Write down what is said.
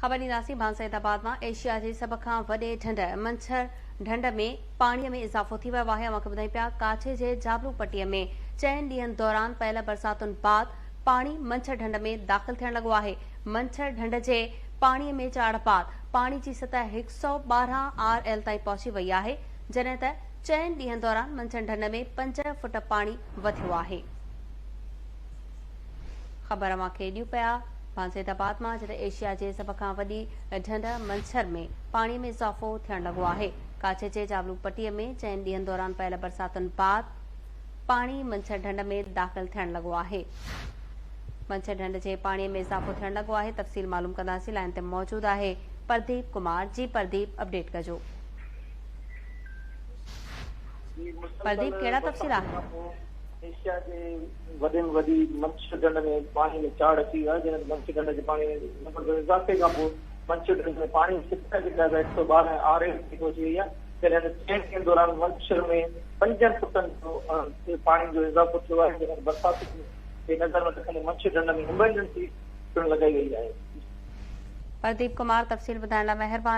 خبر ڏينداسين ڀان سيد آباد مان ايشيا جي سڀ کان وڏي ڍنڍ منڇر ڍنڍ ۾ پاڻي ۾ اضافو ٿي ويو آهي. اوهان کي ٻڌايون پيا ڪاڇي جي جابلو پٽي ۾ چئن ڏينهن دوران پيل برساتن بعد پاڻي منڇر ڍنڍ ۾ داخل ٿيڻ لڳو آهي. منڇر ڍنڍ جي پاڻي ۾ چاڙهه بعد پاڻي جي سطح 112 آر ايل تائين پهچي وئي آهي جڏهن ته چئن ڏينهن دوران منڇر ڍنڍ ۾ پنج فٽ پاڻي وڌيو آهي. خبر اوهان کي ڏيون پيا ڀانسيد آباد مان جتي ايشيا جي سڀ کان وڏي ڍنڍ منڇر ۾ پاڻي ۾ اضافو ٿيڻ لڳو آهي. ڪاڇي جي جابلو پٽي ۾ چئن ڏينهن دوران پيل برساتن بعد پاڻي منڇر ڍنڍ ۾ داخل ٿيڻ لڳو آهي. منڇر ڍنڍ جي پاڻي ۾ اضافو ٿيڻ لڳو آهي تفصيل معلوم ڪنداسين لائين تي موجود آهي پرديپ ڪمار جي پرديپ اپڊيٽ ڪجو. جي مسلسل پرديپ ڪهڙا تفصيل برساتن آهن؟ کان پوء ايشيا جي وڏي ۾ وڏي منڇر ڍنڍ ۾ پاڻي ۾ چاڙهه اچي ويو آهي جڏهن ته منڇر ڍنڍ جي پاڻي ۾ زبردست اضافي کان پوء منڇر ڍنڍ ۾ پاڻي جي سطح جيڪا آهي 112 آر ايل تي پهچي وئي آهي جڏهن ته چئن ڏينهن دوران منڇر ۾ پنجن فٽن جو پاڻي جو اضافو ٿيو آهي جڏهن ته برساتن کي نظر ۾ رکندي منڇر ڍنڍ ۾ ايمرجنسي پڻ لڳائي وئي آهي. پرديپ ڪمار تفصيل ٻڌائڻ لاء مهرباني.